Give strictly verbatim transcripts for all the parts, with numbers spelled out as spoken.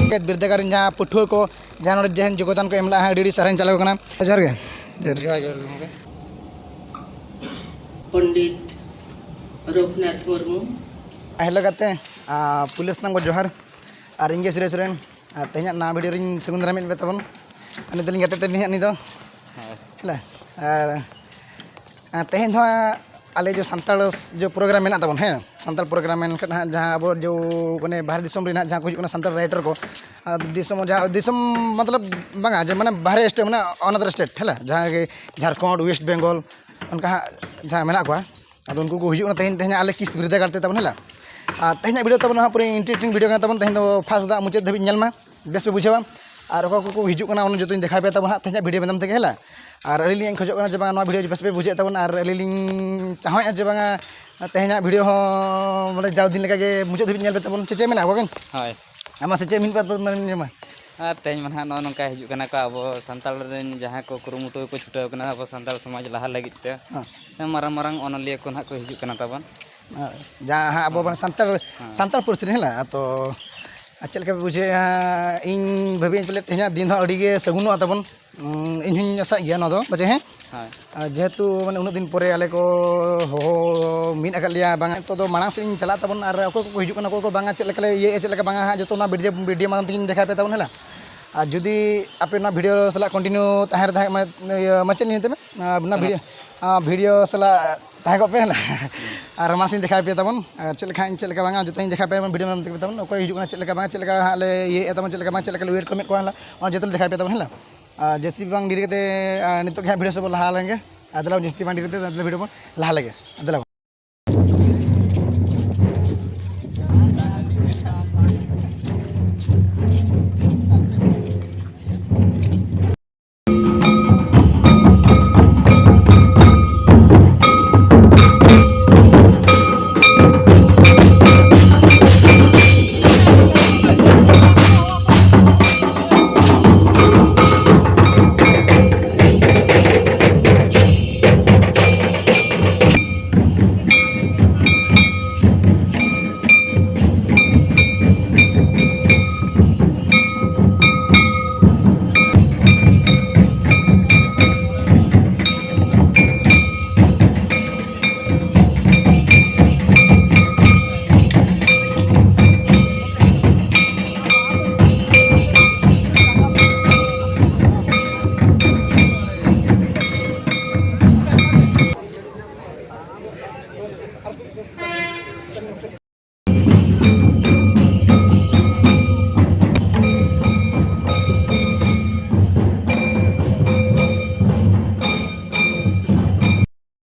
ᱵᱤᱨᱫᱟᱹᱜᱟᱲ ᱨᱮᱱ ᱡᱟᱦᱟᱸ ᱯᱟᱹᱴᱷᱩᱣᱟᱹ ᱠᱚ ᱡᱟᱦᱟᱸ ᱱᱚᱰᱮ ᱡᱟᱦᱟᱸ ᱡᱳᱜᱚᱫᱟᱱ ᱠᱚ ᱮᱢ ᱞᱮᱫᱼᱟ, ᱟᱹᱰᱤ ᱟᱹᱰᱤ ᱥᱟᱨᱦᱟᱣ ᱤᱧ ᱪᱟᱞ ᱟᱠᱚ ᱠᱟᱱᱟ᱾ ᱡᱚᱦᱟᱨ ᱜᱮ᱾ ᱡᱚᱦᱟᱨ ᱜᱮ᱾ ᱡᱚᱦᱟᱨ ᱡᱚᱦᱟᱨ ᱜᱮ ᱜᱚᱢᱠᱮ᱾ ᱯᱚᱱᱰᱤᱛ ᱨᱚᱜᱷᱩᱱᱟᱛᱷ ᱢᱩᱨᱢᱩ᱾ ᱦᱮᱞᱳ ᱜᱟᱛᱮ, ᱟᱨ ᱯᱩᱭᱞᱩ ᱥᱟᱱᱟᱢ ᱠᱚ ᱡᱚᱦᱟᱨ᱾ ᱟᱨ ᱤᱧ ᱜᱮ ᱥᱩᱨᱮᱥ ᱥᱚᱨᱮᱱ᱾ ᱟᱨ ᱛᱮᱦᱮᱧᱟᱜ ᱱᱟᱣᱟ ᱵᱷᱤᱰᱤᱭᱳ ᱨᱤᱧ ᱥᱟᱹᱜᱩᱱ ᱫᱟᱨᱟᱢᱮᱫ ᱯᱮ ᱛᱟᱵᱚᱱ᱾ ᱟᱨ ᱱᱤᱛᱚᱜ ᱞᱤᱧ ᱜᱟᱛᱮ ᱛᱟᱹᱞᱤᱧ ᱦᱟᱸᱜ ᱱᱤᱛ ᱫᱚ᱾ ᱦᱮᱸ᱾ ᱦᱮᱞᱳ᱾ ᱟᱨ ᱟᱨ ᱛᱮᱦᱮᱧ ᱫᱚ ᱦᱟᱸᱜ ᱟᱞᱮ ᱡᱚ ᱥᱟᱱᱛᱟᱲ ᱡᱚ ᱯᱨᱳᱜᱨᱟᱢ ᱢᱮᱱᱟᱜ ᱛᱟᱵᱚᱱ, ᱦᱮᱸ, ᱥᱟᱱᱛᱟᱲ ᱯᱨᱳᱜᱨᱟᱢ ᱢᱮᱱ ᱞᱮᱠᱷᱟᱱ ᱦᱟᱸᱜ ᱡᱟᱦᱟᱸ ᱟᱵᱚ ᱡᱚ ᱢᱟᱱᱮ ᱵᱟᱦᱨᱮ ᱫᱤᱥᱚᱢ ᱨᱮ ᱦᱟᱸᱜ ᱡᱟᱦᱟᱸ ᱠᱚ ᱦᱤᱡᱩᱜ ᱠᱟᱱᱟ ᱥᱟᱱᱛᱟᱲ ᱨᱟᱭᱴᱟᱨ ᱠᱚ, ᱟᱨ ᱫᱤᱥᱚᱢ ᱡᱟᱦᱟᱸ ᱫᱤᱥᱚᱢ ᱢᱚᱛᱞᱚᱵ ᱵᱟᱝᱟ, ᱡᱮ ᱢᱟᱱᱮ ᱵᱟᱦᱨᱮ ᱥᱴᱮᱴ, ᱢᱟᱱᱮ ᱚᱱᱟᱫᱟᱨ ᱥᱴᱮᱴ, ᱦᱮᱸ, ᱡᱟᱦᱟᱸ ᱜᱮ ᱡᱷᱟᱲᱠᱷᱚᱸᱰ, ᱳᱭᱮᱥᱴ ᱵᱮᱝᱜᱚᱞ, ᱚᱱᱠᱟ ᱦᱟᱸᱜ ᱡᱟᱦᱟᱸ ᱢᱮᱱᱟᱜ ᱠᱚᱣᱟ, ᱟᱫᱚ ᱩᱱᱠᱩ ᱠᱚ ᱦᱤᱡᱩᱜ ᱠᱟᱱᱟ ᱛᱮᱦᱮᱧ, ᱛᱮᱦᱮᱧ ᱟᱞᱮ ᱠᱤᱥ ᱵᱤᱨᱫᱟᱹᱜᱟᱲ ᱛᱮ ᱛᱟᱵᱚᱱ, ᱦᱮᱸ᱾ ᱟᱨ ᱛᱮᱦᱮᱧᱟᱜ ᱵᱷᱤᱰᱤᱭᱳ ᱛᱟᱵᱚᱱ ᱦᱟᱸᱜ ᱯᱩᱨᱟᱹ ᱤᱱᱴᱟᱨᱮᱥᱴᱤᱝ ᱵᱷᱤᱰᱤᱭᱳ ᱠᱟᱱᱟ ᱛᱟᱵᱚᱱ, ᱛᱮᱦᱮᱧ ᱫᱚ ᱯᱷᱟᱥᱴ ᱠᱷᱚᱱᱟᱜ ᱢᱩᱪᱟᱹᱫ ᱫᱷᱟᱹᱵᱤᱡ ᱧᱮᱞ ᱢᱟ᱾ ᱵᱮᱥ ᱯᱮ ᱵᱩᱡᱷᱟᱹᱣᱟ᱾ ᱟᱨ ᱚᱠᱚᱭ ᱠᱚᱠᱚ ᱦᱤᱡᱩᱜ ᱠᱟᱱᱟ, ᱚᱱᱟ ᱡᱚᱛᱚᱧ ᱫᱮᱠᱷᱟᱣ ᱯᱮᱭᱟ ᱛᱟᱵᱚᱱ ᱦᱟᱸᱜ ᱛᱮᱦᱮᱧᱟᱜ ᱵᱷᱤᱰᱤᱭᱳ ᱢᱟᱫᱽᱫᱷᱚᱢ ᱛᱮᱜᱮ, ᱦᱮᱸ᱾ ᱟᱨ ᱟᱹᱞᱤᱧ ᱞᱤᱧ ᱠᱷᱚᱡᱚᱜ ᱠᱟᱱᱟ ᱡᱮ ᱵᱟᱝ ᱱᱚᱣᱟ ᱵᱷᱤᱰᱤᱭᱳ ᱵᱮᱥ ᱯᱮ ᱵᱩᱡᱷᱟᱹᱣ ᱛᱟᱵᱚᱱ, ᱟᱨ ᱟᱹᱞᱤᱧ ᱞᱤᱧ ᱪᱟᱦᱟᱣᱮᱫᱼᱟ ᱡᱮ ᱵᱟᱝᱟ ᱛᱮᱦᱮᱧᱟᱜ ᱵᱷᱤᱰᱤᱭᱳ ᱦᱚᱸ ᱢᱟᱱᱮ ᱡᱟᱣ ᱫᱤᱱ ᱞᱮᱠᱟᱜᱮ ᱢᱩᱪᱟᱹᱫ ᱫᱷᱟᱹᱵᱤᱡ ᱧᱮᱞ ᱯᱮ ᱛᱟᱵᱚᱱ᱾ ᱪᱮᱫ ᱪᱮᱫ ᱢᱮᱱᱟᱜᱼᱟ ᱜᱚᱜᱚ? ᱦᱳᱭ᱾ ᱟᱢᱟᱜ ᱥᱮ ᱪᱮᱫ ᱢᱤᱫ ᱵᱟᱨ ᱯᱮ ᱢᱮᱱ ᱧᱟᱢᱟ? ᱟᱨ ᱛᱮᱦᱮᱧ ᱢᱟ ᱱᱟᱦᱟᱜ ᱱᱚᱜᱼᱚ ᱱᱚᱝᱠᱟ ᱦᱤᱡᱩᱜ ᱠᱟᱱᱟ ᱠᱚ, ᱟᱵᱚ ᱥᱟᱱᱛᱟᱲ ᱨᱮᱱ ᱡᱟᱦᱟᱸᱭ ᱠᱚ ᱠᱩᱨᱩᱢᱩᱴᱩ ᱠᱚ ᱪᱷᱩᱴᱟᱹᱣ ᱠᱟᱱᱟ ᱟᱵᱚ ᱥᱟᱱᱛᱟᱲ ᱥᱚᱢᱟᱡᱽ ᱞᱟᱦᱟ ᱞᱟᱹᱜᱤᱫ ᱛᱮ᱾ ᱦᱮᱸ᱾ ᱢᱟᱨᱟᱝ ᱢᱟᱨᱟᱝ ᱚᱱᱚᱞᱤᱭᱟᱹ ᱠᱚ ᱱᱟᱦᱟᱜ ᱠᱚ ᱦᱤᱡᱩᱜ ᱠᱟᱱᱟ ᱛᱟᱵᱚᱱ᱾ ᱦᱮᱸ, ᱡᱟᱦᱟᱸ ᱦᱟᱸᱜ ᱟᱵᱚ ᱦᱮᱸ᱾ ᱵᱚᱱ ᱥᱟᱱᱛᱟᱲ, ᱦᱮᱸ᱾ ᱥᱟᱱᱛᱟᱲ ᱯᱟᱹᱨᱥᱤ ᱨᱮ, ᱦᱮᱸ ᱞᱟ? ᱛᱚ ᱟᱨ ᱪᱮᱫ ᱞᱮᱠᱟ ᱯᱮ ᱵᱩᱡᱷᱟᱹᱣᱮᱫᱼᱟ? ᱤᱧ ᱵᱷᱟᱹᱵᱤᱭᱟᱹᱧ ᱯᱟᱞᱮᱫ ᱛᱮᱦᱮᱧᱟᱜ ᱫᱤᱱ ᱫᱚ ᱟᱹᱰᱤ ᱜᱮ ᱥᱟᱹᱜᱩᱱᱚᱜᱼᱟ ᱛᱟᱵᱚᱱ᱾ ᱩᱸ, ᱤᱧ ᱦᱚᱸᱧ ᱟᱥᱟᱜ ᱜᱮᱭᱟ ᱱᱚᱣᱟ ᱫᱚ ᱯᱟᱪᱮ, ᱦᱮᱸ᱾ ᱦᱳᱭ᱾ ᱟᱨ ᱡᱮᱦᱮᱛᱩ ᱢᱟᱱᱮ ᱩᱱᱟᱹᱜ ᱫᱤᱱ ᱯᱚᱨᱮ ᱟᱞᱮ ᱠᱚ ᱦᱚᱦᱚ ᱢᱤᱫ ᱟᱠᱟᱫ ᱞᱮᱭᱟ, ᱵᱟᱝ ᱱᱤᱛᱚᱜ ᱫᱚ ᱢᱟᱲᱟᱝ ᱥᱮᱫ ᱤᱧ ᱪᱟᱞᱟᱜ ᱛᱟᱵᱚᱱ, ᱟᱨ ᱚᱠᱚᱭ ᱠᱚᱠᱚ ᱦᱤᱡᱩᱜ ᱠᱟᱱᱟ, ᱚᱠᱚᱭ ᱠᱚ ᱵᱟᱝᱟ, ᱪᱮᱫ ᱞᱮᱠᱟ ᱞᱮ ᱤᱭᱟᱹᱭᱮᱫᱼᱟ, ᱪᱮᱫ ᱞᱮᱠᱟ ᱵᱟᱝᱟ ᱦᱟᱸᱜ, ᱡᱚᱛᱚ ᱚᱱᱟ ᱵᱷᱤᱰᱤᱭᱳ, ᱵᱷᱤᱰᱤᱭᱳ ᱢᱟᱲᱟᱝ ᱛᱮᱜᱤᱧ ᱫᱮᱠᱷᱟᱣ ᱯᱮ ᱛᱟᱵᱚᱱ, ᱦᱮᱸ ᱞᱟ? ᱟᱨ ᱡᱩᱫᱤ ᱟᱯᱮ ᱱᱚᱣᱟ ᱵᱷᱤᱰᱤᱭᱳ ᱥᱟᱞᱟᱜ ᱠᱚᱱᱴᱤᱱᱤᱭᱩ ᱛᱟᱦᱮᱸ ᱨᱮ ᱛᱟᱦᱮᱸ, ᱢᱟᱱᱮ, ᱤᱭᱟᱹ, ᱢᱟ ᱪᱮᱫ ᱞᱤᱧ ᱢᱮᱛᱟᱢᱟ? ᱟᱨ ᱚᱱᱟ ᱥᱟᱱᱟᱢ᱾ ᱵᱷᱤᱰᱤᱭᱳ, ᱟᱨ ᱵᱷᱤᱰᱤᱭᱳ ᱥᱟᱞᱟᱜ ᱛᱟᱦᱮᱸ ᱠᱚᱜ ᱯᱮ, ᱦᱮᱸ ᱞᱟ? ᱦᱩᱸ᱾ ᱟᱨ ᱢᱟᱥᱮᱧ ᱫᱮᱠᱷᱟᱣ ᱯᱮ ᱛᱟᱵᱚᱱ, ᱟᱨ ᱪᱮᱫ ᱞᱮᱠᱟ ᱦᱟᱸᱜ, ᱪᱮᱫ ᱞᱮᱠᱟ ᱵᱟᱝᱟ, ᱡᱚᱛᱚᱧ ᱫᱮᱠᱷᱟᱣ ᱯᱮ ᱛᱟᱵᱚᱱ, ᱵᱷᱤᱰᱤᱭᱳ ᱢᱟᱲᱟᱝ ᱛᱮᱜᱮ ᱛᱟᱵᱚᱱ, ᱚᱠᱚᱭ ᱦᱤᱡᱩᱜ ᱠᱟᱱᱟ, ᱪᱮᱫ ᱞᱮᱠᱟ ᱵᱟᱝᱟ, ᱪᱮᱫ ᱞᱮᱠᱟ ᱦᱟᱸᱜ ᱞᱮ ᱤᱭᱟᱹᱭᱮᱫ ᱛᱟᱵᱚᱱ, ᱪᱮᱫ ᱞᱮᱠᱟ ᱵᱟᱝᱟ, ᱪᱮᱫ ᱞᱮᱠᱟ ᱞᱮ ᱣᱮᱞᱠᱟᱢᱮᱫ ᱠᱚᱣᱟ, ᱦᱮᱸ ᱞᱟ? ᱚᱱᱟ ᱡᱚᱛᱚ ᱞᱮ ᱫᱮᱠᱷᱟᱣ ᱯᱮ ᱛᱟᱵᱚᱱ, ᱦᱮᱸ ᱞᱟ? ᱟᱨ ᱡᱟᱹᱥᱛᱤ ᱵᱟᱝ ᱰᱮᱨᱤ ᱠᱟᱛᱮ, ᱟᱨ ᱱᱤᱛᱚᱜ ᱜᱮ ᱦᱟᱸᱜ ᱵᱷᱤᱰᱤᱭᱳ ᱥᱮᱫ ᱵᱚᱱ ᱞᱟᱦᱟ ᱞᱮᱱ ᱜᱮ᱾ ᱟᱨ ᱫᱮᱞᱟ ᱡᱟᱹᱥᱛᱤ ᱵᱟᱝ ᱰᱮᱨᱤ ᱠᱟᱛᱮ, ᱫᱮᱞᱟ ᱵᱷᱤᱰᱤᱭᱳ ᱵᱚᱱ ᱞᱟᱦᱟ ᱞᱮᱜᱮ᱾ ᱟᱨ ᱫᱮᱞᱟ᱾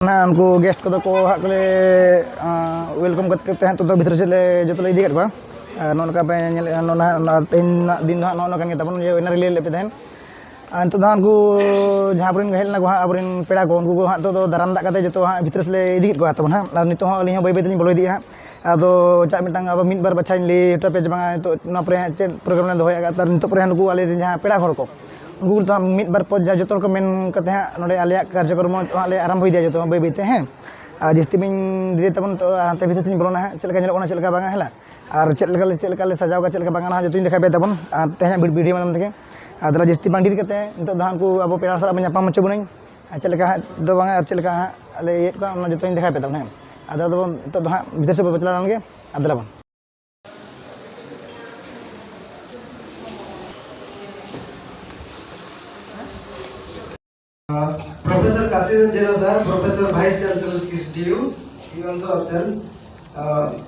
ᱱᱟᱦᱟᱜ ᱩᱱᱠᱩ ᱜᱮᱥᱴ ᱠᱚᱫᱚ ᱠᱚ ᱦᱟᱸᱜ ᱠᱚᱞᱮ ᱣᱮᱞᱠᱟᱢ ᱠᱟᱛᱮ ᱠᱟᱛᱮ ᱦᱟᱸᱜ ᱱᱤᱛᱚᱜ ᱫᱚ ᱵᱷᱤᱛᱨᱤ ᱥᱮᱫ ᱞᱮ ᱡᱚᱛᱚ ᱞᱮ ᱤᱫᱤ ᱠᱟᱫ ᱠᱚᱣᱟ᱾ ᱟᱨ ᱱᱚᱜᱼᱚ ᱱᱚᱝᱠᱟ ᱯᱮ ᱧᱮᱞᱮᱫᱼᱟ, ᱱᱚᱜᱼᱚ ᱱᱚᱣᱟ ᱛᱮᱦᱮᱧ ᱨᱮᱱᱟᱜ ᱫᱤᱱ ᱫᱚ ᱦᱟᱸᱜ ᱱᱚᱜᱼᱚ ᱱᱚᱝᱠᱟ ᱜᱮ ᱛᱟᱵᱚᱱ, ᱡᱮ ᱮᱱᱟᱝ ᱨᱮᱞᱮ ᱞᱟᱹᱭ ᱞᱮᱫ ᱯᱮ ᱛᱟᱦᱮᱸᱫ᱾ ᱟᱨ ᱱᱤᱛᱚᱜ ᱫᱚ ᱦᱟᱸᱜ ᱩᱱᱠᱩ ᱡᱟᱦᱟᱸ ᱠᱚᱨᱮᱱ ᱠᱚ ᱦᱮᱡ ᱞᱮᱱᱟ ᱠᱚ ᱦᱟᱸᱜ ᱟᱵᱚᱨᱮᱱ ᱯᱮᱲᱟ ᱠᱚ, ᱩᱱᱠᱩ ᱠᱚ ᱦᱟᱸᱜ ᱱᱤᱛᱚᱜ ᱫᱚ ᱫᱟᱨᱟᱢ ᱫᱟᱜ ᱠᱟᱛᱮ ᱡᱚᱛᱚ ᱦᱟᱸᱜ ᱵᱷᱤᱛᱨᱤ ᱥᱮᱫ ᱞᱮ ᱤᱫᱤ ᱠᱮᱫ ᱠᱚᱣᱟ ᱛᱟᱵᱚᱱ ᱦᱟᱸᱜ᱾ ᱟᱨ ᱱᱤᱛᱚᱜ ᱦᱚᱸ ᱟᱹᱞᱤᱧ ᱦᱚᱸ ᱵᱟᱹᱭ ᱵᱟᱹᱭ ᱛᱮᱞᱤᱧ ᱵᱚᱞᱚ ᱤᱫᱤᱜᱼᱟ ᱦᱟᱸᱜ᱾ ᱟᱫᱚ ᱪᱟᱜ ᱢᱤᱫᱴᱟᱝ ᱟᱵᱚ ᱢᱤᱫ ᱵᱟᱨ ᱵᱟᱪᱷᱟᱧ ᱞᱟᱹᱭ ᱦᱚᱴᱚ ᱟᱯᱮᱭᱟ ᱡᱮ ᱵᱟᱝᱟ ᱱᱤᱛᱚᱜ ᱱᱚᱣᱟ ᱯᱚᱨᱮ ᱦᱟᱸᱜ ᱪᱮᱫ ᱯᱨᱳᱜᱨᱟᱢ ᱞᱮ ᱫᱚᱦᱚᱭᱟ, ᱟᱨ ᱱᱤᱛᱚᱜ ᱯᱚᱨᱮ ᱦᱟᱸᱜ ᱱᱩᱠᱩ ᱟᱞᱮ ᱨᱮᱱ ᱡᱟᱦᱟᱸ ᱯᱮᱲᱟ ᱦᱚᱲ ᱠᱚ, ᱩᱱᱠᱩ ᱠᱚ ᱱᱤᱛᱚᱜ ᱦᱟᱸᱜ ᱢᱤᱫ ᱵᱟᱨ ᱯᱚᱫ ᱡᱟᱦᱟᱸ ᱡᱚᱛᱚ ᱦᱚᱲ ᱠᱚ ᱢᱮᱱ ᱠᱟᱛᱮ ᱦᱟᱸᱜ ᱱᱚᱰᱮ ᱟᱞᱮᱭᱟᱜ ᱠᱟᱨᱡᱚᱠᱨᱚᱢ ᱱᱤᱛᱚᱜ ᱦᱟᱸᱜ ᱞᱮ ᱟᱨᱟᱢᱵᱷᱚ ᱤᱫᱤᱭᱟ ᱡᱚᱛᱚ ᱦᱚᱸ ᱵᱟᱹᱭ ᱵᱟᱹᱭ ᱛᱮ, ᱦᱮᱸ᱾ ᱟᱨ ᱡᱟᱹᱥᱛᱤ ᱢᱟᱧ ᱰᱮᱨᱤ ᱛᱟᱵᱚᱱ, ᱱᱤᱛᱚᱜ ᱦᱟᱱᱛᱮ ᱵᱷᱤᱛᱤᱨ ᱥᱮᱫ ᱤᱧ ᱵᱚᱞᱚᱱᱟ ᱦᱟᱸᱜ, ᱪᱮᱫ ᱞᱮᱠᱟ ᱧᱮᱞᱚᱜ ᱠᱟᱱᱟ, ᱪᱮᱫ ᱞᱮᱠᱟ ᱵᱟᱝᱟ, ᱦᱮᱸ ᱞᱟ? ᱟᱨ ᱪᱮᱫ ᱞᱮᱠᱟ ᱞᱮ, ᱪᱮᱫ ᱞᱮᱠᱟ ᱞᱮ ᱥᱟᱡᱟᱣ ᱠᱟᱜᱼᱟ, ᱪᱮᱫ ᱞᱮᱠᱟ ᱵᱟᱝᱟ, ᱚᱱᱟ ᱦᱚᱸ ᱡᱚᱛᱚᱧ ᱫᱮᱠᱷᱟᱣ ᱯᱮ ᱛᱟᱵᱚᱱ ᱟᱨ ᱛᱮᱦᱮᱧᱟᱜ ᱵᱷᱤ-, ᱵᱷᱤᱰᱤᱭᱳ ᱢᱟᱫᱽᱫᱷᱚᱢ ᱛᱮᱜᱮ᱾ ᱟᱫᱚ ᱡᱟᱹᱥᱛᱤ ᱵᱟᱝ ᱰᱮᱨᱤ ᱠᱟᱛᱮ ᱱᱤᱛᱚᱜ ᱫᱚ ᱦᱟᱸᱜ ᱩᱱᱠᱩ ᱟᱵᱚ ᱯᱮᱲᱟ ᱥᱟᱞᱟᱜ ᱵᱚᱱ ᱧᱟᱯᱟᱢ ᱦᱚᱪᱚ ᱵᱚᱱᱟᱹᱧ᱾ ᱟᱨ ᱪᱮᱫ ᱞᱮᱠᱟ ᱦᱟᱸᱜ ᱫᱚ ᱵᱟᱝᱟ, ᱟᱨ ᱪᱮᱫ ᱞᱮᱠᱟ ᱦᱟᱸᱜ ᱞᱮ ᱤᱭᱟᱹᱭᱮᱫ ᱠᱚᱣᱟ, ᱚᱱᱟ ᱡᱚᱛᱚᱧ ᱫᱮᱠᱷᱟᱣ ᱯᱮ ᱛᱟᱵᱚᱱᱟ, ᱦᱮᱸ᱾ ᱟᱫᱚ ᱟᱫᱚ ᱵᱚᱱ ᱱᱤᱛᱚᱜ ᱫᱚ ᱦᱟᱸᱜ ᱵᱷᱤᱛᱤᱨ ᱥᱮᱫ ᱵᱚᱱ ᱪᱟᱞᱟᱣ ᱞᱮᱱ ᱜᱮ᱾ ᱟᱫᱚ ᱞᱟᱵᱚᱱ᱾ Uh, Professor Kasidan Jena sir, Professor Vice Chancellor K S D U, he also absent. Uh,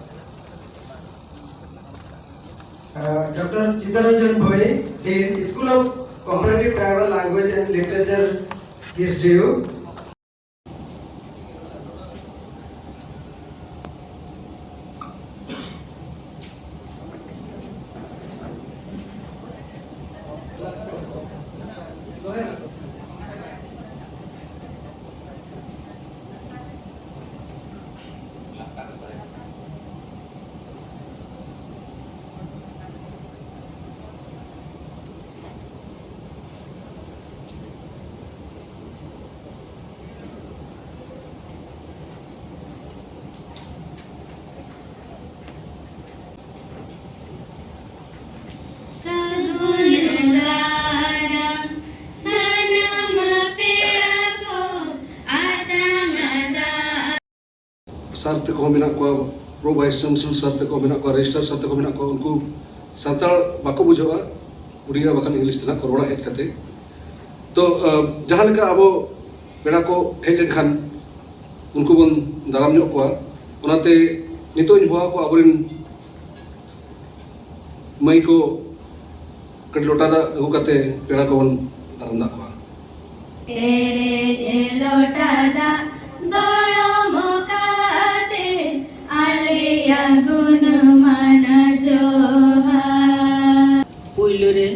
uh, Doctor Chitaranjan Bhoi, Dean, School of Comparative Tribal Language and Literature, K S D U. ᱥᱟᱹᱜᱩᱱ ᱫᱟᱨᱟᱢ ᱥᱟᱱᱟᱢ ᱯᱮᱲᱟ ᱠᱚ ᱟᱛᱟᱝ ᱫᱟᱨᱟᱢ᱾ ᱥᱟᱨ ᱛᱟᱠᱚ ᱦᱚᱸ ᱢᱮᱱᱟᱜ ᱠᱚᱣᱟ, ᱯᱨᱳ ᱵᱷᱟᱭᱤᱥ ᱪᱟᱱᱥᱮᱞᱚᱨ ᱥᱟᱨ ᱛᱟᱠᱚ ᱦᱚᱸ ᱢᱮᱱᱟᱜ ᱠᱚᱣᱟ, ᱨᱮᱡᱤᱥᱴᱟᱨ ᱥᱟᱨ ᱛᱟᱠᱚ ᱦᱚᱸ ᱢᱮᱱᱟᱜ ᱠᱚᱣᱟ᱾ ᱩᱱᱠᱩ ᱥᱟᱱᱛᱟᱲ ᱵᱟᱠᱚ ᱵᱩᱡᱷᱟᱹᱣᱟ, ᱩᱲᱤᱭᱟ ᱵᱟᱠᱷᱟᱱ ᱤᱝᱞᱤᱥ ᱛᱮ ᱱᱟᱜ ᱠᱚ ᱨᱚᱲᱟ ᱦᱮᱡ ᱠᱟᱛᱮ᱾ ᱛᱚ, ᱟᱸ, ᱡᱟᱦᱟᱸ ᱞᱮᱠᱟ ᱟᱵᱚ ᱯᱮᱲᱟ ᱠᱚ ᱦᱮᱡ ᱞᱮᱱᱠᱷᱟᱱ ᱩᱱᱠᱩ ᱵᱚᱱ ᱫᱟᱨᱟᱢ ᱧᱚᱜ ᱠᱚᱣᱟ᱾ ᱚᱱᱟᱛᱮ ᱱᱤᱛᱚᱜ ᱤᱧ ᱦᱚᱦᱚ ᱟᱠᱚᱣᱟ ᱟᱵᱚᱨᱮᱱ ᱢᱟᱹᱭ ᱠᱚ ᱠᱟᱹᱴᱤᱡ ᱞᱚᱴᱟ ᱫᱟᱜ ᱟᱹᱜᱩ ᱠᱟᱛᱮ ᱯᱮᱲᱟ ᱠᱚᱵᱚᱱ ᱫᱟᱨᱟᱢ ᱫᱟᱜ ᱠᱚᱣᱟ᱾ ᱯᱮᱨᱮᱡ ᱞᱚᱴᱟ ᱫᱟᱜ ᱫᱚᱲᱚᱢ ᱠᱟᱛᱮ ᱟᱞᱮᱭᱟᱜ ᱜᱩᱱᱢᱟᱱ ᱡᱚᱦᱟᱨ᱾ ᱯᱩᱭᱞᱩ ᱨᱮ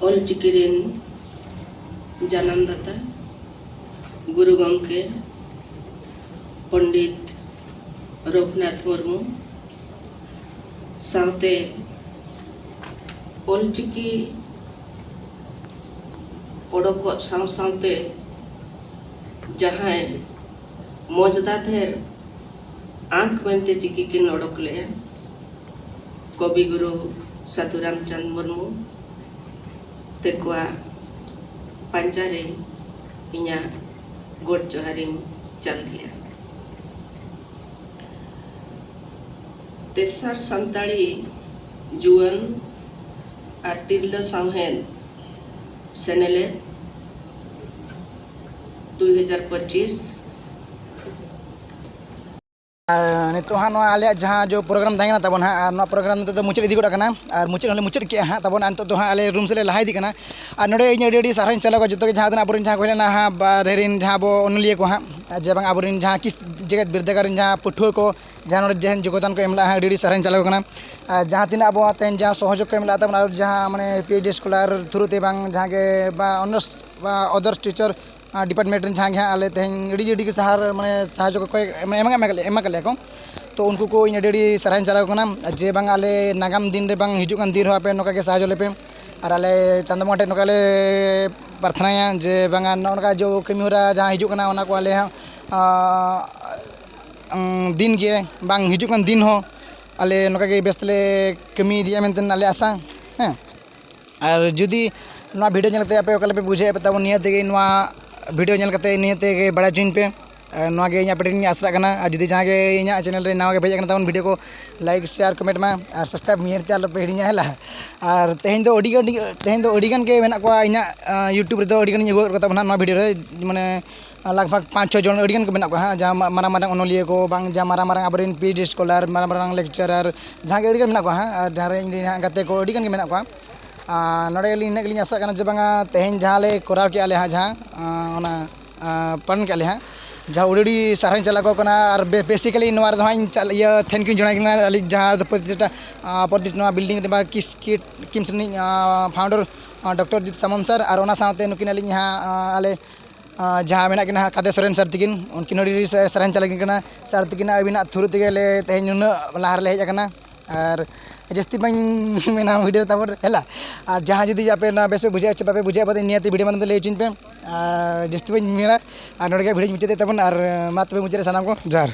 ᱚᱞᱪᱤᱠᱤ ᱨᱮᱱ ᱡᱟᱱᱟᱢ ᱫᱟᱛᱟ ᱜᱩᱨᱩ ᱜᱚᱢᱠᱮ ᱯᱚᱱᱰᱤᱛ ᱨᱚᱜᱷᱩᱱᱟᱛᱷ ᱢᱩᱨᱢᱩ ᱥᱟᱶᱛᱮ ᱚᱞᱪᱤᱠᱤ ᱚᱰᱚᱠᱚᱜ ᱥᱟᱶ ᱥᱟᱶᱛᱮ ᱡᱟᱦᱟᱸᱭ ᱢᱚᱡᱽᱫᱟ ᱛᱷᱮᱨ ᱟᱸᱠ ᱢᱮᱱᱛᱮ ᱪᱤᱠᱤ ᱠᱤᱱ ᱚᱰᱚᱠ ᱞᱮᱫᱼᱟ, ᱠᱚᱵᱤ ᱜᱩᱨᱩ ᱥᱟᱹᱫᱷᱩ ᱨᱟᱢᱪᱟᱸᱫᱽ ᱢᱩᱨᱢᱩ ᱛᱮᱠᱚᱣᱟᱜ ᱯᱟᱸᱡᱟ ᱨᱮ ᱤᱧᱟᱹᱜ ᱜᱚᱰ ᱡᱚᱦᱟᱨᱤᱧ ᱪᱟᱞ ᱠᱮᱜᱼᱟ᱾ ᱛᱮᱥᱟᱨ ᱥᱟᱱᱛᱟᱲᱤ ᱡᱩᱣᱟᱹᱱ ᱟᱨ ᱛᱤᱨᱞᱟᱹ ᱥᱟᱶᱦᱮᱫ ᱥᱮᱱᱮᱞᱮᱫ ᱫᱩᱭ ᱦᱟᱡᱟᱨ ᱯᱚᱸᱪᱤᱥ᱾ ᱟᱨ ᱱᱤᱛᱚᱜ ᱦᱟᱸᱜ ᱱᱚᱣᱟ ᱟᱞᱮᱭᱟᱜ ᱡᱟᱦᱟᱸ ᱡᱚ ᱯᱨᱳᱜᱨᱟᱢ ᱛᱟᱦᱮᱸ ᱠᱟᱱᱟ ᱛᱟᱵᱚᱱ ᱦᱟᱸᱜ, ᱟᱨ ᱱᱚᱣᱟ ᱯᱨᱳᱜᱨᱟᱢ ᱱᱤᱛᱚᱜ ᱫᱚ ᱢᱩᱪᱟᱹᱫ ᱤᱫᱤ ᱜᱚᱫ ᱟᱠᱟᱱᱟ, ᱟᱨ ᱢᱩᱪᱟᱹᱫ ᱦᱚᱸᱞᱮ ᱢᱩᱪᱟᱹᱫ ᱠᱮᱜᱼᱟ ᱦᱟᱸᱜ ᱛᱟᱵᱚᱱ᱾ ᱟᱨ ᱱᱤᱛᱚᱜ ᱫᱚ ᱦᱟᱸᱜ ᱟᱞᱮ ᱨᱩᱢ ᱥᱮᱫ ᱞᱮ ᱞᱟᱦᱟ ᱤᱫᱤᱜ ᱠᱟᱱᱟ᱾ ᱟᱨ ᱱᱚᱰᱮ ᱤᱧ ᱟᱹᱰᱤ ᱟᱹᱰᱤ ᱥᱟᱨᱦᱟᱣᱤᱧ ᱪᱟᱞ ᱟᱠᱚᱣᱟ ᱡᱚᱛᱚ ᱜᱮ ᱡᱟᱦᱟᱸ ᱛᱤᱱᱟᱹᱜ ᱟᱵᱚᱨᱮᱱ ᱡᱟᱦᱟᱸ ᱠᱚ ᱦᱮᱡ ᱞᱮᱱᱟ ᱦᱟᱸᱜ ᱵᱟᱦᱨᱮ ᱨᱮᱱ ᱡᱟᱦᱟᱸ ᱟᱵᱚ ᱚᱱᱚᱞᱤᱭᱟᱹ ᱠᱚ ᱦᱟᱸᱜ, ᱟᱨ ᱡᱮ ᱵᱟᱝ ᱟᱵᱚᱨᱮᱱ ᱡᱟᱦᱟᱸ ᱠᱤᱥ ᱡᱮᱜᱮᱛ ᱵᱤᱨᱫᱟᱹᱜᱟᱲ ᱨᱮᱱ ᱡᱟᱦᱟᱸ ᱯᱟᱹᱴᱷᱩᱣᱟᱹ ᱠᱚ ᱡᱟᱦᱟᱸ ᱱᱚᱰᱮ ᱡᱟᱦᱟᱸ ᱡᱳᱜᱚᱫᱟᱱ ᱠᱚ ᱮᱢ ᱞᱮᱫᱼᱟ ᱦᱟᱸᱜ, ᱟᱹᱰᱤ ᱟᱹᱰᱤ ᱥᱟᱨᱦᱟᱣᱤᱧ ᱪᱟᱞ ᱟᱠᱚ ᱠᱟᱱᱟ᱾ ᱟᱨ ᱡᱟᱦᱟᱸ ᱛᱤᱱᱟᱹᱜ ᱟᱵᱚ ᱛᱮᱦᱮᱧ ᱡᱟᱦᱟᱸ ᱥᱚᱦᱚᱡᱳᱜᱽ ᱠᱚ ᱮᱢ ᱞᱮᱫᱼᱟ ᱛᱟᱵᱚᱱ, ᱟᱨ ᱡᱟᱦᱟᱸ ᱢᱟᱱᱮ P H D scholar through ᱛᱮ ᱵᱟᱝ ᱡᱟᱦᱟᱸ ᱜᱮ ᱵᱟ ᱚᱱᱟᱨᱥ ᱵᱟ ᱚᱫᱟᱨᱥ ᱴᱤᱪᱟᱨ ᱰᱤᱯᱟᱨᱴᱢᱮᱱᱴ ᱨᱮᱱ ᱡᱟᱦᱟᱸ ᱜᱮ ᱦᱟᱸᱜ ᱟᱞᱮ ᱛᱮᱦᱮᱧ ᱟᱹᱰᱤ ᱟᱹᱰᱤ ᱜᱮ ᱥᱟᱦᱟᱨ ᱢᱟᱱᱮ ᱥᱟᱦᱟᱡᱽᱡᱚ ᱠᱚᱠᱚ ᱮᱢ ᱮᱢ ᱮᱢ ᱟᱠᱟᱫ ᱞᱮᱭᱟ ᱠᱚ᱾ ᱛᱚ ᱩᱱᱠᱩ ᱠᱚ ᱤᱧ ᱟᱹᱰᱤ ᱟᱹᱰᱤ ᱥᱟᱨᱦᱟᱣᱤᱧ ᱪᱟᱞ ᱟᱠᱚ ᱠᱟᱱᱟ ᱡᱮ ᱵᱟᱝ ᱟᱞᱮ ᱱᱟᱜᱟᱢ ᱫᱤᱱ ᱨᱮ ᱵᱟᱝ ᱦᱤᱡᱩᱜ ᱠᱟᱱ ᱫᱤᱱ ᱨᱮᱦᱚᱸ ᱟᱯᱮ ᱱᱚᱝᱠᱟ ᱜᱮ ᱥᱟᱦᱟᱡᱽᱡᱚ ᱞᱮᱯᱮ᱾ ᱟᱨ ᱟᱞᱮ ᱪᱟᱸᱫᱳ ᱵᱚᱸᱜᱟ ᱴᱷᱮᱱ ᱱᱚᱝᱠᱟ ᱞᱮ ᱯᱨᱟᱨᱛᱷᱱᱟᱭᱟ ᱡᱮ ᱵᱟᱝᱟ ᱱᱚᱜᱼᱚ ᱱᱚᱝᱠᱟ ᱡᱚ ᱠᱟᱹᱢᱤ ᱦᱚᱨᱟ ᱡᱟᱦᱟᱸ ᱦᱤᱡᱩᱜ ᱠᱟᱱᱟ ᱚᱱᱟ ᱠᱚ ᱟᱞᱮ ᱦᱚᱸ, ᱟᱸ, ᱫᱤᱱ ᱜᱮ ᱵᱟᱝ ᱦᱤᱡᱩᱜ ᱠᱟᱱ ᱫᱤᱱ ᱦᱚᱸ ᱟᱞᱮ ᱱᱚᱝᱠᱟ ᱜᱮ ᱵᱮᱥ ᱛᱮᱞᱮ ᱠᱟᱹᱢᱤ ᱤᱫᱤᱭᱟ ᱢᱮᱱᱛᱮ ᱟᱞᱮ ᱟᱥᱟ᱾ ᱦᱮᱸ, ᱟᱨ ᱡᱩᱫᱤ ᱱᱚᱣᱟ ᱵᱷᱤᱰᱤᱭᱳ ᱧᱮᱞ ᱠᱟᱛᱮ ᱟᱯᱮ ᱚᱠᱟ ᱞᱮᱠᱟ ᱯᱮ ᱵᱩᱡᱷᱟᱹᱣᱮᱫ ᱯᱮ ᱛᱟᱵᱚᱱ, ᱱᱤᱭᱟᱹ ᱛᱮᱜᱮ ᱱᱚᱣᱟ ᱵᱷᱤᱰᱤᱭᱳ ᱧᱮᱞ ᱠᱟᱛᱮ ᱱᱤᱭᱟᱹ ᱛᱮᱜᱮ ᱵᱟᱲᱟᱭ ᱦᱚᱪᱚᱧ ᱯᱮ᱾ ᱟᱨ ᱱᱚᱣᱟ ᱜᱮ ᱤᱧ ᱟᱯᱮ ᱴᱷᱮᱱ ᱤᱧ ᱟᱥᱨᱟᱜ ᱠᱟᱱᱟ᱾ ᱟᱨ ᱡᱩᱫᱤ ᱡᱟᱦᱟᱸᱭ ᱜᱮ ᱤᱧᱟᱹᱜ ᱪᱮᱱᱮᱞ ᱨᱮ ᱱᱟᱣᱟ ᱜᱮ ᱯᱮ ᱦᱮᱡ ᱟᱠᱟᱱᱟ ᱛᱟᱵᱚᱱ, ᱵᱷᱤᱰᱤᱭᱳ ᱠᱚ ᱞᱟᱭᱤᱠ, ᱥᱮᱭᱟᱨ, ᱠᱚᱢᱮᱱᱴ ᱢᱟ ᱟᱨ ᱥᱟᱵᱥᱠᱨᱟᱭᱤᱵᱽ ᱱᱤᱭᱟᱹ ᱛᱮ ᱟᱞᱚ ᱯᱮ ᱦᱤᱲᱤᱧᱟ, ᱦᱮᱸ ᱞᱟ᱾ ᱟᱨ ᱛᱮᱦᱮᱧ ᱫᱚ ᱟᱹᱰᱤ ᱜᱟᱱ, ᱛᱮᱦᱮᱧ ᱫᱚ ᱟᱹᱰᱤ ᱜᱟᱱ ᱜᱮ ᱢᱮᱱᱟᱜ ᱠᱚᱣᱟ ᱤᱧᱟᱹᱜ, ᱟᱸ, YouTube ᱨᱮᱫᱚ ᱟᱹᱰᱤ ᱜᱟᱱᱤᱧ ᱟᱹᱜᱩ ᱟᱠᱟᱫ ᱠᱚ ᱛᱟᱵᱚᱱᱟ ᱱᱚᱣᱟ ᱵᱷᱤᱰᱤᱭᱳ ᱨᱮ, ᱢᱟᱱᱮ ᱞᱟᱜᱽ ᱵᱷᱟᱜᱽ ᱯᱟᱸᱪ ᱪᱷᱚ ᱡᱚᱱ ᱟᱹᱰᱤ ᱜᱟᱱ ᱠᱚ ᱢᱮᱱᱟᱜ ᱠᱚᱣᱟ ᱦᱟᱸᱜ, ᱡᱟᱦᱟᱸ ᱢᱟ- ᱢᱟᱨᱟᱝ ᱢᱟᱨᱟᱝ ᱚᱱᱚᱞᱤᱭᱟᱹ ᱠᱚ, ᱵᱟᱝ ᱡᱟᱦᱟᱸ ᱢᱟᱨᱟᱝ ᱢᱟᱨᱟᱝ ᱟᱵᱚᱨᱮᱱ PhD scholar, ᱢᱟᱨᱟᱝ ᱢᱟᱨᱟᱝ lecturer, ᱡᱟᱦᱟᱸ ᱜᱮ ᱟᱹᱰᱤ ᱜᱟᱱ ᱜᱮ ᱢᱮᱱᱟᱜ ᱠᱚᱣᱟ ᱦᱟᱸᱜ, ᱟᱨ ᱡᱟᱦᱟᱸ ᱨᱮ ᱤᱧ ᱨᱮᱱ ᱦᱟᱸᱜ ᱜᱟᱛᱮ ᱠᱚ ᱟᱹᱰᱤ ᱜᱟᱱ ᱜᱮ ᱢᱮᱱᱟᱜ ᱠᱚᱣᱟ᱾ ᱟᱨ ᱱᱚᱰᱮ ᱟᱹᱞᱤᱧ ᱱᱤᱱᱟᱹᱜ ᱜᱮᱞᱤᱧ ᱟᱥᱟᱜ ᱠᱟᱱᱟ ᱡᱮ ᱵᱟᱝᱟ ᱛᱮᱦᱮᱧ ᱡᱟᱦᱟᱸ ᱞᱮ ᱠᱚᱨᱟᱣ ᱠᱮᱜᱼᱟ ᱞᱮ ᱦᱟᱸᱜ, ᱡᱟᱦᱟᱸ ᱚᱱᱟ ᱟᱨ ᱯᱟᱞᱚᱱ ᱠᱮᱜᱼᱟ ᱞᱮ ᱦᱟᱸᱜ, ᱡᱟᱦᱟᱸ ᱟᱹᱰᱤ ᱟᱹᱰᱤ ᱥᱟᱨᱦᱟᱣ ᱤᱧ ᱪᱟᱞ ᱟᱠᱚ ᱠᱟᱱᱟ᱾ ᱟᱨ ᱵᱮ- basically ᱱᱚᱣᱟ ᱨᱮᱫᱚ ᱦᱟᱸᱜ ᱤᱧ ᱪᱟᱞ- ᱤᱭᱟᱹ thank you ᱡᱟᱱᱟᱣ ᱠᱟᱱᱟ ᱟᱹᱞᱤᱧ ᱡᱟᱦᱟᱸ ᱫᱚ ᱯᱨᱚᱛᱤᱴᱟ ᱟᱨ ᱯᱨᱚᱛᱤ ᱱᱚᱣᱟ building ᱨᱮ ᱵᱟ ᱠᱤᱥ ᱠᱤᱴ ᱠᱤᱢᱥ ᱨᱤᱱᱤᱡ ᱯᱷᱟᱣᱩᱱᱰᱟᱨ ᱰᱚᱠᱴᱚᱨ ᱡᱤᱛ ᱥᱟᱢᱚᱱ ᱥᱟᱨ, ᱟᱨ ᱚᱱᱟ ᱥᱟᱶᱛᱮ ᱱᱩᱠᱤᱱ ᱟᱹᱞᱤᱧ ᱦᱟᱸᱜ ᱟᱞᱮ ᱡᱟᱦᱟᱸ ᱢᱮᱱᱟᱜ ᱠᱤᱱᱟ ᱠᱟᱫᱮ ᱥᱚᱨᱮᱱ ᱥᱟᱨ ᱛᱟᱹᱠᱤᱱ, ᱩᱱᱠᱤᱱ ᱟᱹᱰᱤ ᱟᱹᱰᱤ ᱥᱟᱨᱦᱟᱣ ᱤᱧ ᱪᱟᱞ ᱟᱹᱠᱤᱱ ᱠᱟᱱᱟ᱾ ᱥᱟᱨ ᱛᱟᱹᱠᱤᱱᱟᱜ ᱟᱹᱵᱤᱱᱟᱜ through ᱛᱮᱜᱮ ᱞᱮ ᱛᱮᱦᱮᱧ ᱱᱩᱱᱟᱹᱜ ᱞᱟᱦᱟ ᱨᱮᱞᱮ ᱦᱮᱡ ᱟᱠᱟᱱᱟ᱾ ᱟᱨ ᱡᱟᱹᱥᱛᱤ ᱵᱟᱹᱧ ᱢᱮᱱᱟ ᱵᱷᱤᱰᱤᱭᱳ ᱛᱟᱵᱚᱱ ᱦᱮᱞᱟ, ᱟᱨ ᱡᱟᱦᱟᱸ ᱡᱩᱫᱤ ᱟᱯᱮ ᱱᱚᱣᱟ ᱵᱮᱥ ᱯᱮ ᱵᱩᱡᱷᱟᱹᱣᱟ ᱪᱮ ᱵᱟᱯᱮ ᱵᱩᱡᱷᱟᱹᱣᱟ ᱵᱟᱫᱮ ᱱᱤᱭᱟᱹᱛᱮ ᱵᱷᱤᱰᱤᱭᱳ ᱢᱟᱫᱽᱫᱷᱚᱢ ᱛᱮ ᱞᱟᱹᱭ ᱦᱚᱪᱚᱧ ᱯᱮ᱾ ᱟᱨ ᱡᱟᱹᱥᱛᱤ ᱵᱟᱹᱧ ᱢᱮᱱᱟ, ᱟᱨ ᱱᱚᱰᱮ ᱜᱮ ᱵᱷᱤᱰᱤᱭᱳᱧ ᱢᱩᱪᱟᱹᱫᱮᱫ ᱛᱟᱵᱚᱱ᱾ ᱟᱨ ᱢᱟ ᱛᱚᱵᱮ ᱢᱩᱪᱟᱹᱫ ᱨᱮ ᱥᱟᱱᱟᱢ ᱠᱚ ᱡᱚᱦᱟᱨ᱾